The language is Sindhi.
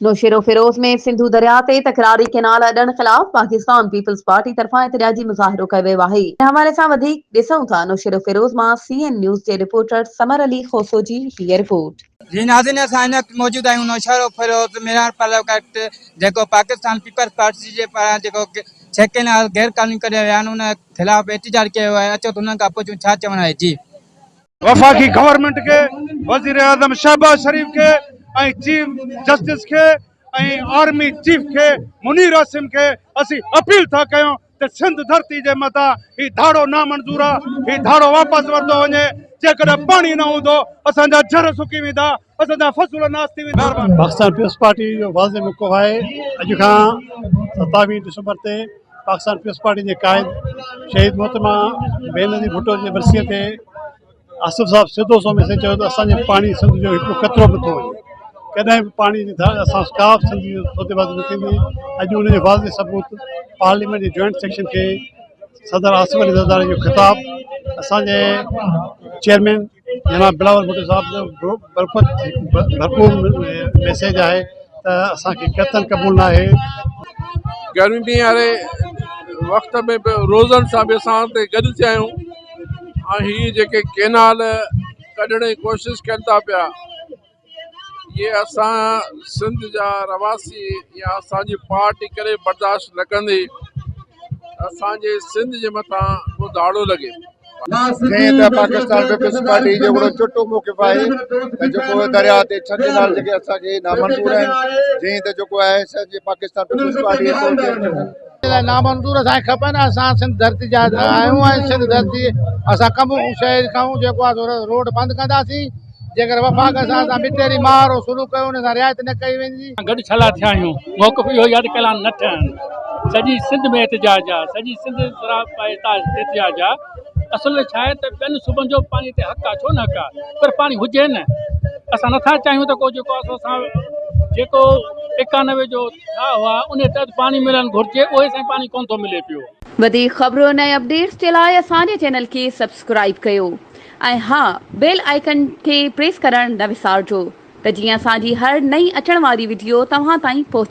نوشهروفيروز ۾ سنڌو درياء تي تڪراري ڪئنال اڏڻ خلاف پاڪستان پيپلز پارٽي طرفان احتجاجي مظاهرو ڪيو ويو آهي. ان حوالي سان وڌيڪ ڏسون ٿا نوشهروفيروز مان سي اين نيوز جي رپورٽر ثمر علي کوسو جي هيء رپورٽ. جي ناظرين اسان هن وقت موجود آهيون نوشهروفيروز ميران پلو ڪٽ جيڪو پاڪستان پيپلز پارٽي جي پاران جيڪو ڇهه ڪئنال غير قانوني ڪڍيا ويا آهن ان خلاف احتجاج ڪيو ويو آهي اچو ته انهن کان پڇون ڇا چوڻ آهي جي. وفاقي گورنمينٽ کي، وزيراعظم شهباز شريف کي ۽ چيف جسٽس کي ۽ آرمي چيف کي منير عاصم کي اسين اپيل ٿا ڪيون ته سنڌ ڌرتي جي مٿان هي ڌاڙو نامنظور آ، هي ڌاڙو واپس ورتو وڃي، جيڪڏهن پاڻي نه هوندو اسان جا جر سڪي ويندا، اسان جا فصل ناس ٿي ويندا. پاڪستان پيپلز پارٽي جو واضح موقف آهي اڄ کان ستاويهه ڊسمبر تي پاڪستان پيپلز پارٽي جي قائد شهيد محترمه بينظير ڀٽو جي ورسيء تي آصف صاحب سڌو سو ميسيج چيو ته اسان جي پاڻي سنڌ جو هڪ قطرو به نٿو وڃي ڪڏهن به پاڻي جي ڌار اسان ڪا به سنڌ جي سوديبازي نه ٿيندي اڄ ان جو واضح ثبوت پارليامينٽ جي جوائنٽ سيڪشن کي صدر آصف علي زرداري جو خطاب اسان جي چيئرمين جناب بلاول ڀٽو صاحب جو ڀرپور ميسيج آهي ته اسان کي قطعن قبول نه آهي. گرمي واري وقت ۾ به روزن سان به اسان اتي گڏ ٿيا آهيون ۽ هي جيڪي ڪينال ڪڍڻ جي ڪوشش ڪن ٿا پيا اهي اسان سنڌ جا رهواسي يا اسان جي پارٽي ڪڏهن برداشت نه ڪندي اسان جي سنڌ جي مٿان ڪو ڌاڙو لڳي. جئين ته پاڪستان پيپلز پارٽي جو هڪڙو چٽو موقف آهي ته جيڪو درياء تي ڇهه ڪينال جيڪي اسان کي نامنظور آهن جئين ته جيڪو آهي سڄي پاڪستان پيپلز پارٽي لاء نامنظور اسان کي کپن اسان سنڌ ڌرتي جا آهيون ۽ سنڌ ڌرتي اسان ڪم شهر کان جيڪو آهي روڊ بند ڪنداسين جيڪر وفاق اسان سان مٽيري ماء وارو سلوڪ ڪيو ان سان رعايت نه ڪئي ويندي. گڏ ڇا لاء ٿيا آهيون؟ موقف اهو ئي آهي ته ڪئنال نه ٺهن. سڄي سنڌ ۾ احتجاج آهي، سڄي سنڌ سراپا احتجاج آهي. اصل ۾ ڇا آهي ته ٻين صوبن جو به پاڻي تي حق آهي، ڇو نه حق آهي پر پاڻي هجي نه. اسان نٿا چاهيون ته ڪو جيڪو آهي سو اسان جيڪو 91 جو ٺاهه آهي ان تحت پاڻي ملڻ گهرجي اهي سائين پاڻي ڪونه ٿو ملي پيو. وڌيڪ خبرن ۽ اپڊيٽس جي لاء اسان جي چينل کي سبسڪرائيب ڪيو. ۽ ها بيل آئيڪن کي پريس ڪرڻ نه وسارجو ته جيئن اسان جي هر نئين اچڻ واري وڊيو توهان تائين پهچي.